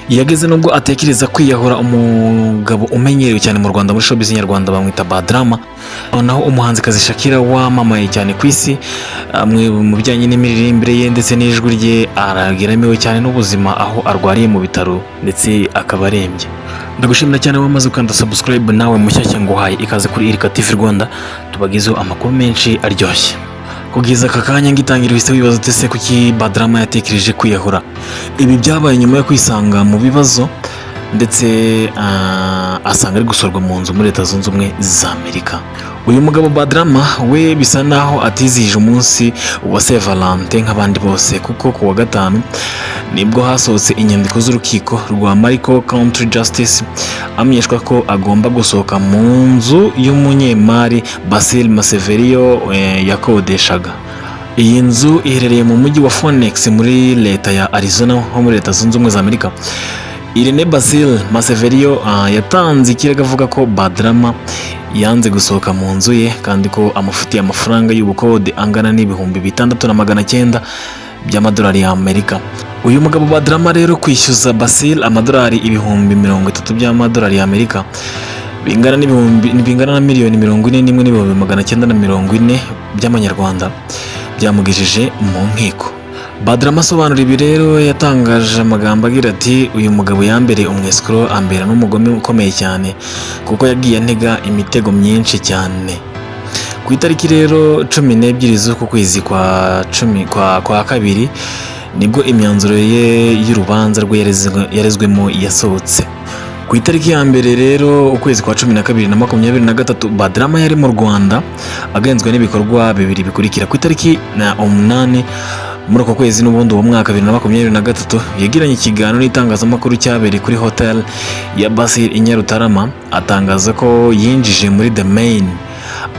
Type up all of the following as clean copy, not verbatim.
Yageze nubwo atekereza kwiyahura. Umugabo umenyerewe cyane mu Rwanda muri showbiz nyarwanda bamwita Badrama. Naho umuhanzikazi Shakira wamamaye cyane ku isi amwe mu bijyanye n'imiririmbire ye ndetse n'ijwi rye, arageramiwe cyane n'ubuzima, aho arwariye mu bitaro ndetse akaba arembye. Ndagushimira cyane wamaze gukanda subscribe. Nawe mushyashya, nguhaye ikaze kuri Irika TV Rwanda, tubagezeho amakuru menshi aryoshye. Kugeza aka kanya ngitangira, uhise wibaza uti: "Se kuki Badrama yatekereje kwiyahura?" Ibi byabaye nyuma yo kwisanga mu bibazo ndetse asanga ari gusorwa mu nzu muri Leta Zunze Ubumwe za Amerika. Uyu mugabo Badrama we bisa naho atizihije umunsi wa Saint Valentin nk'abandi bose, kuko ku wa gatanu nibwo hasohotse inyandiko z'urukiko rwa Maricopa County Justice amenyeshwa ko agomba gusohoka mu nzu y'umunyemari Basil Maseverio yakodeshaga. Iyi nzu iherereye mu mujyi wa Phoenix muri leta ya Arizona ho muri Leta Zunze Ubumwe za Amerika. Irene Basil Maseverio yatanze ikirego avuga ko Badrama yanze gusohoka mu nzu ye kandi ko amufitiye amafaranga y'ubukode angana n'6900 by'amadolari y'Amerika. Uyu mugabo Badrama rero, kwishyuza Basil amadolari 30,000 by'amadolari y'Amerika, bingana n'ibihumbi bingana na 41,940,000 by'amanyarwanda, byamugejeje mu nkiko. Badrama asobanura ibi rero yatangaje amagambo agira ati: "Uyu mugabo yambereye umwesikoro, ambera n'umugome ukomeye cyane, kuko yagiye antega imitego myinshi cyane." Ku itariki rero 12 z'uku kwezi kwa cumi kwa kabiri nibwo imyanzuro ye y'urubanza rwe yarezwemo yasohotse. Ku itariki ya mbere rero ukwezi kwa 12 na 23, Badrama yari mu Rwanda agenzwe n'ibikorwa bibiri bikurikira. Ku itariki na 8 muri uko kwezi n'ubundi uwo mwaka 2023, yagiranye ikiganiro n'itangazamakuru cyabereye kuri hotel ya Basil i Nyarutarama, atangaza ko yinjije muri The Mane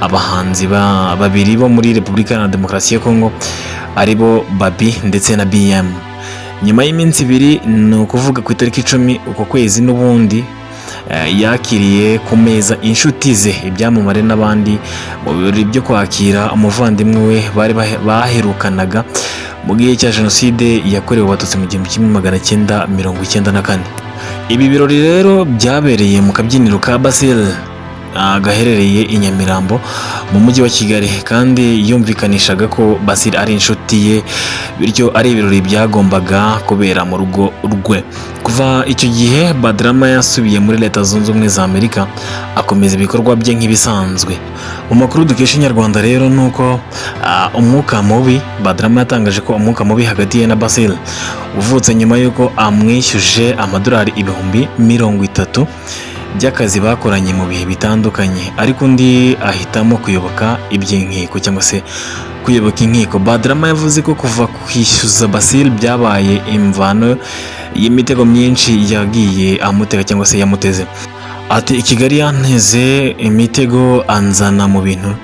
abahanzi babiri bo muri Repubulika Iharanira Demokarasi ya Kongo, aribo Babi ndetse na BM. Nyuma y'iminsi 2, ni ukuvuga ku itariki 10 uko kwezi n'ubundi, yakiriye ku meza inshuti ze, ibyamamare n'abandi mu birori byo kwakira umuvandimwe we bari baherukanaga mu gihe cya jenoside yakorewe Abatutsi mu 1994. Ibi birori rero byabereye mu kabyiniro ka Basil gaherereye i Nyamirambo mu mujyi wa Kigali, kandi yumvikanishaga ko Basil ari inshuti ye, bityo ari ibirori byagombaga kubera mu rugo rwe. Kuva icyo gihe Badrama yasubiye muri Leta Zunze Ubumwe za Amerika, akomeza ibikorwa bye nk'ibisanzwe. Mu makuru dukesha Inyarwanda rero ni uko umwuka mubi, Badrama yatangaje ko umwuka mubi hagati ye na Basil uvutse nyuma y'uko amwishyuje amadolari 30,000 by'akazi bakoranye mu bihe bitandukanye, ariko undi ahitamo kuyoboka iby'inkiko cyangwa se kuyoboka inkiko. Badrama yavuze ko kuva kwishyuza Basil byabaye imvano y'imitego myinshi yagiye amutega cyangwa se yamuteze. Ati: "I Kigali yanteze imitego, anzana mu bintu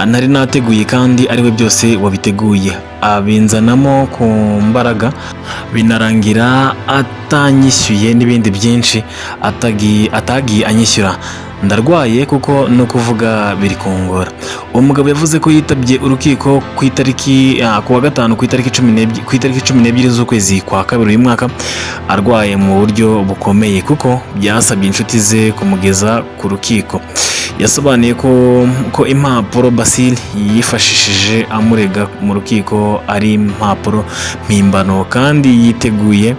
nari nateguye kandi ariwe byose wabiteguye, abinzanamo ku mbaraga, binarangira atanyishyuye n'ibindi byinshi atagiye anyishyura. Ndarwaye kuko no kuvuga biri kungora." Uwo mugabo yavuze ko yitabye urukiko ku itariki ku wa gatanu ku itariki 12, ku itariki 12 z'ukwezi kwa kabiri uyu mwaka, arwaye mu buryo bukomeye, kuko byasabye inshuti ze kumugeza ku rukiko. Yasobanuye ko impapuro Basil yifashishije amurega mu rukiko ari impapuro mpimbano, kandi yiteguye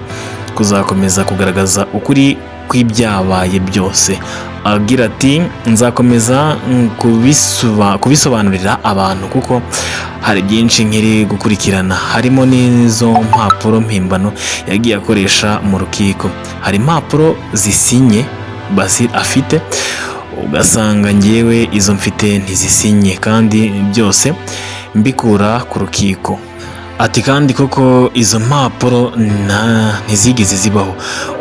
kuzakomeza kugaragaza ukuri kw'ibyabaye byose. Agira ati: "Nzakomeza kubisobanurira abantu kuko hari byinshi nkiri gukurikirana, harimo n'izo mpapuro mpimbano yagiye akoresha mu rukiko. Hari impapuro zisinye Basil afite, ugasanga ngewe izo mfite ntizisinye, kandi byose mbikura ku rukiko." Ati: "Kandi koko izo mpapuro ntizigeze zibaho.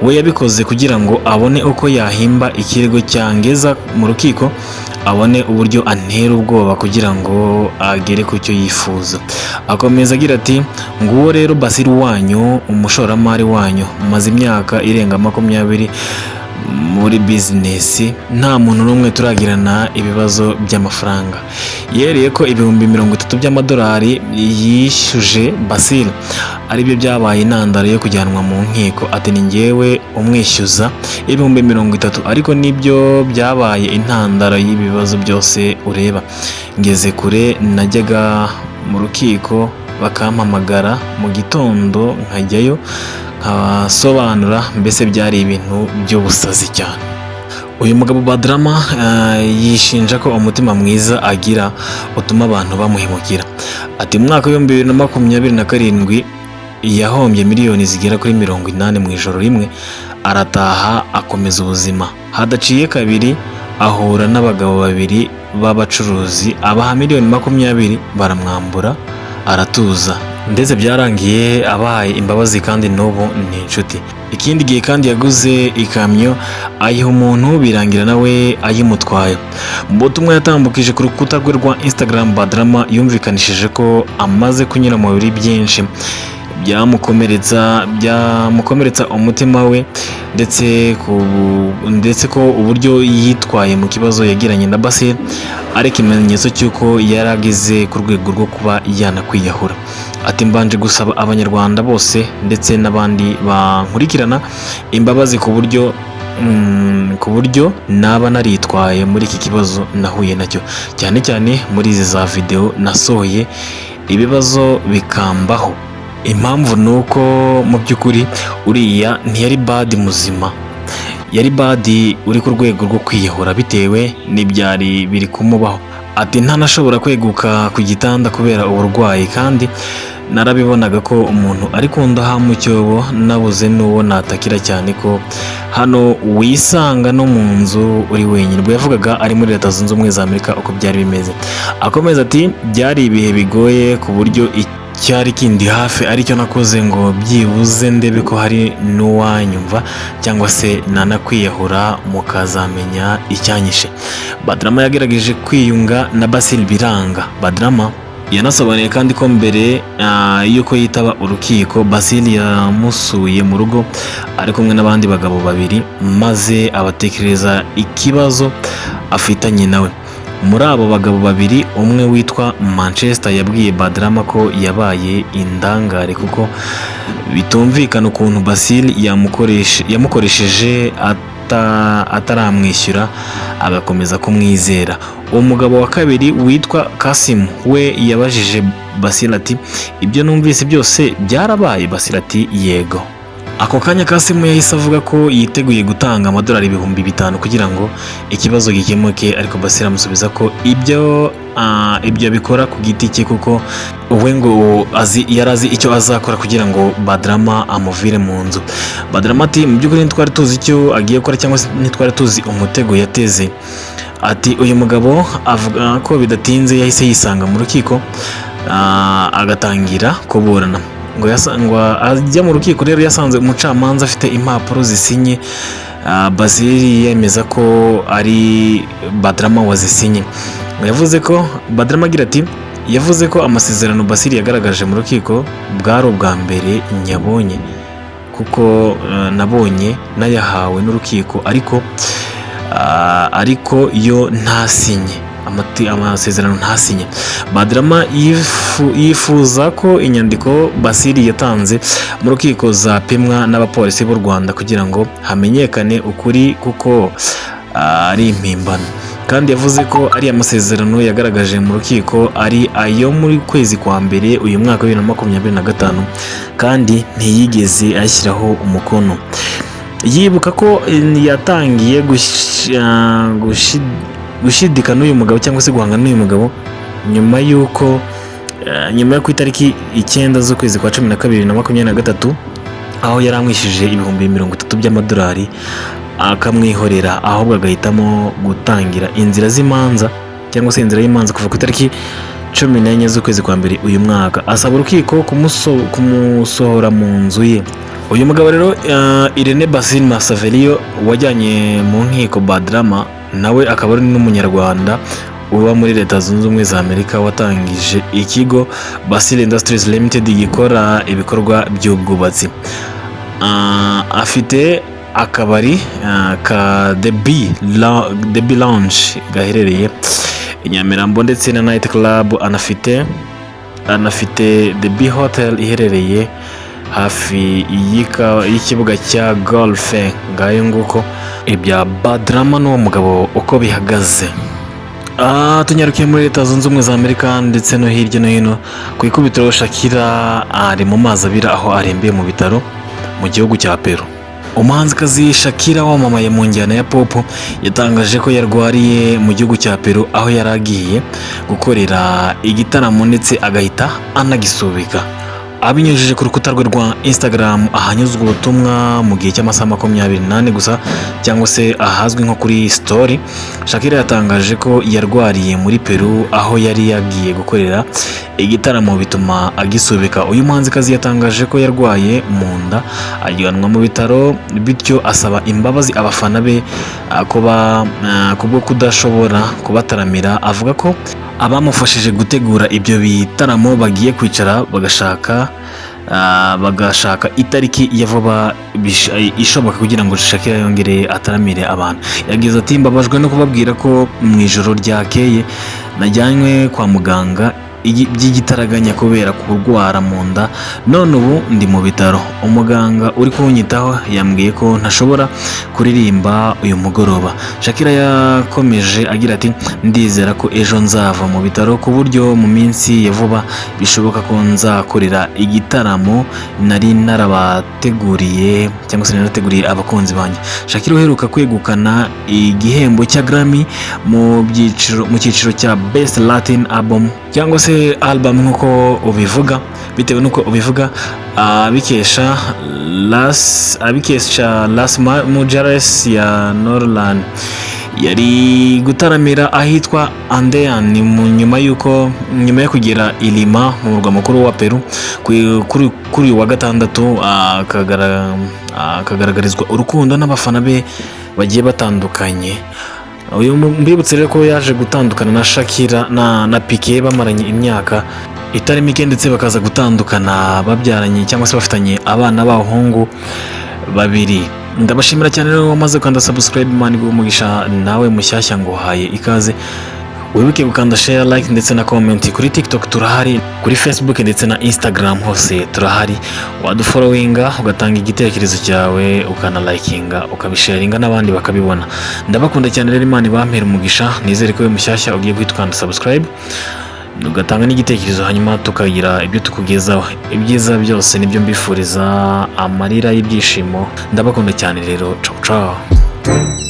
We yabikoze kugira ngo abone uko yahimba ikirego cyangeza mu rukiko, abone uburyo antera ubwoba kugira ngo agere ku cyo yifuza." Akomeza agira ati: "Nguwo rero Basil wanyu, umushoramari wanyu, maze imyaka irenga 20. Muri bizinesi nta muntu n'umwe turagirana ibibazo by'amafaranga. Yereye ko 30,000 by'amadolari yishyuje Basil aribyo byabaye intandaro yo kujyanwa mu nkiko. Ati: "Ni njyewe umwishyuza 30,000, ariko nibyo byabaye intandaro y'ibibazo byose ureba. Ngeze kure, najyaga mu rukiko bakampamagara mu gitondo nkajyayo nkasobanura, mbese byari ibintu by'ubusazi cyane." Uyu mugabo Badrama yishinja ko umutima mwiza agira utuma abantu bamuhemukira. Ati: "Mu mwaka wa 2027 yahombye miliyoni zigera kuri 80 mu ijoro rimwe, arataha akomeza ubuzima. Hadaciye kabiri ahura n'abagabo babiri b'abacuruzi, abaha miliyoni 20 baramwambura, aratuza, ndetse byarangiye abahaye imbabazi kandi n'ubu ni inshuti." Ikindi gihe kandi yaguze ikamyo ayiha umuntu, birangira nawe ayimutwaye. Mu butumwa yatambukije ku rukuta rwe rwa Instagram, Badrama yumvikanishije ko amaze kunyura mu biri byinshi byamukomeretsa umutima we, ndetse ko uburyo yitwaye mu kibazo yagiranye na Basil ari ikimenyetso cy'uko yari ageze ku rwego rwo kuba yanakwiyahura. Ati: "Mbanje gusaba Abanyarwanda bose ndetse n'abandi bankurikirana imbabazi ku buryo naba naritwaye muri iki kibazo nahuye nacyo, cyane cyane muri izi za videwo nasohoye ibibazo bikambaho. Impamvu ni uko mu by'ukuri uriya ntiyari Badi muzima, yari Badi uri ku rwego rwo kwiyahura bitewe n'ibyari biri kumubaho." Ati: "Ntanashobora kweguka ku gitanda kubera uburwayi, kandi narabibonaga ko umuntu ari kundaha mu cyobo, nabuze n'uwo natakira, cyane ko hano wisanga no mu nzu uri wenyine." Ubwo yavugaga ari muri Leta Zunze Ubumwe za Amerika uko byari bimeze. Akomeza ati: "Byari ibihe bigoye ku buryo icyari kindi hafi aricyo nakoze ngo byibuze ndebe ko hari n'uwanyumva cyangwa se nanakwiyahura mukazamenya icyanyishe." Badrama yagerageje kwiyunga na Basil biranga. Badrama yanasobanuye kandi ko mbere y'uko yitaba urukiko, Basil yamusuye mu rugo ari kumwe n'abandi bagabo babiri, maze abatekereza ikibazo afitanye nawe. Muri abo bagabo babiri, umwe witwa Manchester yabwiye Badrama ko yabaye indangare kuko bitumvikana ukuntu Basil yamukoresheje ataramwishyura agakomeza kumwizera. Uwo mugabo wa kabiri witwa Kasimu we yabajije Basil ati: "Ibyo numvise byose byarabaye?" Basil ati: "Yego." Ako kanya Kasimu yahise avuga ko yiteguye gutanga amadolari 5000 kugira ngo ikibazo gikemuke, ariko Basil amusubiza ko ibyo abikora ku giti cye, kuko we ngo azi yari azi icyo azakora kugira ngo Badrama amuvire mu nzu. Badrama ati: "Mu by'ukuri ntitwari tuzi icyo agiye gukora cyangwa se ntitwari tuzi umutego yateze." Ati uyu mugabo avuga ko bidatinze yahise yisanga mu rukiko, agatangira kuburana. Ngo ajya mu rukiko rero yasanze umucamanza afite impapuro zisinye, Basil yemeza ko ari Badrama wazisinye. Ngo yavuze ko Badrama agira ati: "Yavuze ko amasezerano Basil yagaragaje mu rukiko bwari ubwa mbere nyabonye, kuko nabonye nayahawe n'urukiko, ariko yo ntasinye amasezerano, ntasinye." Badrama yifuza ko inyandiko Basili yatanze mu rukiko zapimwa n'abapolisi b'u Rwanda kugira ngo hamenyekane ukuri, kuko ari impimbano. Kandi yavuze ko ari amasezerano yagaragaje mu rukiko ari ayo muri kwezi kwa mbere uyu mwaka wa 2025, kandi ntiyigeze ayashyiraho umukono. Yibuka ko yatangiye gushidika n'uyu mugabo cyangwa se guhangana n'uyu mugabo nyuma yo ku itariki 9 z'ukwezi kwa 12 na 23, aho yari amwishyuje 30,000 by'amadolari akamwihorera, ahubwo agahitamo gutangira inzira z'imanza cyangwa se inzira y'imanza kuva ku itariki 14 z'ukwezi kwa mbere uyu mwaka, asaba urukiko kumusohora mu nzu ye. Uyu mugabo rero, Irene Basil Masaverio, wajyanye mu nkiko Badrama, nawe akaba ari n'Umunyarwanda uba muri Leta Zunze Ubumwe za Amerika, watangije ikigo Basil Industries Limited gikora ibikorwa by'ubwubatsi. Afite akabari ka The B Lounge gaherereye i Nyamirambo ndetse na night club. Anafite The B Hotel iherereye hafi y'ikibuga cya golf. Ngayo nguko ibya Badrama n'uwo mugabo uko bihagaze. Tunyarukiye muri Leta Zunze Ubumwe za Amerika ndetse no hirya no hino. Ku ikubitiro, Shakira ari mu mazi abira aho arembeye mu bitaro mu gihugu cya Peru. Umuhanzikazi Shakira wamamaye mu njyana ya pop yatangaje ko yarwariye mu gihugu cya Peru aho yari agiye gukorera igitaramo, ndetse agahita anagisubika. Abinyujije ku rukuta rwe rwa Instagram ahanyuzwa ubutumwa mu gihe cy'amasaha 24 gusa, cyangwa se ahazwi nko kuri story, Shakira yatangaje ko yarwariye muri Peru aho yari yagiye gukorera igitaramo, bituma agisubika. Uyu muhanzikazi yatangaje ko yarwaye mu nda ajyanwa mu bitaro, bityo asaba imbabazi abafana be kuba kubwo kudashobora kubataramira. Avuga ko abamufashije gutegura ibyo bitaramo bagiye kwicara bagashaka itariki ya vuba ishoboka kugira ngo Shakira yongere ataramire abantu. Yagize ati: "Mbabajwe no kubabwira ko mu ijoro ryakeye najyanywe kwa muganga by'igitaraganya kubera kurwara mu nda, none ubu ndi mu bitaro. Umuganga uri kunyitaho yambwiye ko ntashobora kuririmba uyu mugoroba." Shakira yakomeje agira ati: "Ndizera ko ejo nzava mu bitaro ku buryo mu minsi ya vuba bishoboka ko nzakorera igitaramo nari narabateguriye, cyangwa se narateguriye abakunzi banjye." Shakira uheruka kwegukana igihembo cya Grammy mu cyiciro cya Best Latin Album, cyangwa se album nk'uko ubivuga, bitewe n'uko ubivuga, abikesha Las Mujeres ya Norlan, yari gutaramira ahitwa Andean. Ni mu nyuma y'uko nyuma yo kugera i Lima mu murwa mukuru wa Peru kuri uyu wa gatandatu, akagaragarizwa urukundo n'abafana be bagiye batandukanye. Uyu mbibutse rero ko yaje gutandukana na Shakira na Piqué bamaranye imyaka itari mike, ndetse bakaza gutandukana babyaranye, cyangwa se bafitanye abana b'abahungu babiri. Ndabashimira cyane rero wamaze gukanda subscribe, Imana iguhe umugisha. Nawe mushyashya nguhaye ikaze. Wibuke gukanda share, like ndetse na comment. Kuri TikTok turahari, kuri Facebook ndetse na Instagram hose turahari. Wadufollowinga, ugatanga igitekerezo cyawe, ukanalikinga, ukabisharinga n'abandi bakabibona. Ndabakunda cyane rero, Imana ibampere umugisha. Nizere ko uyu mushyashya ugiye guhita ukanda subscribe, ugatanga n'igitekerezo, hanyuma tukagira ibyo tukugezaho. Ibyiza byose nibyo mbifuriza, amarira y'ibyishimo. Ndabakunda cyane rero. Ciao ciao.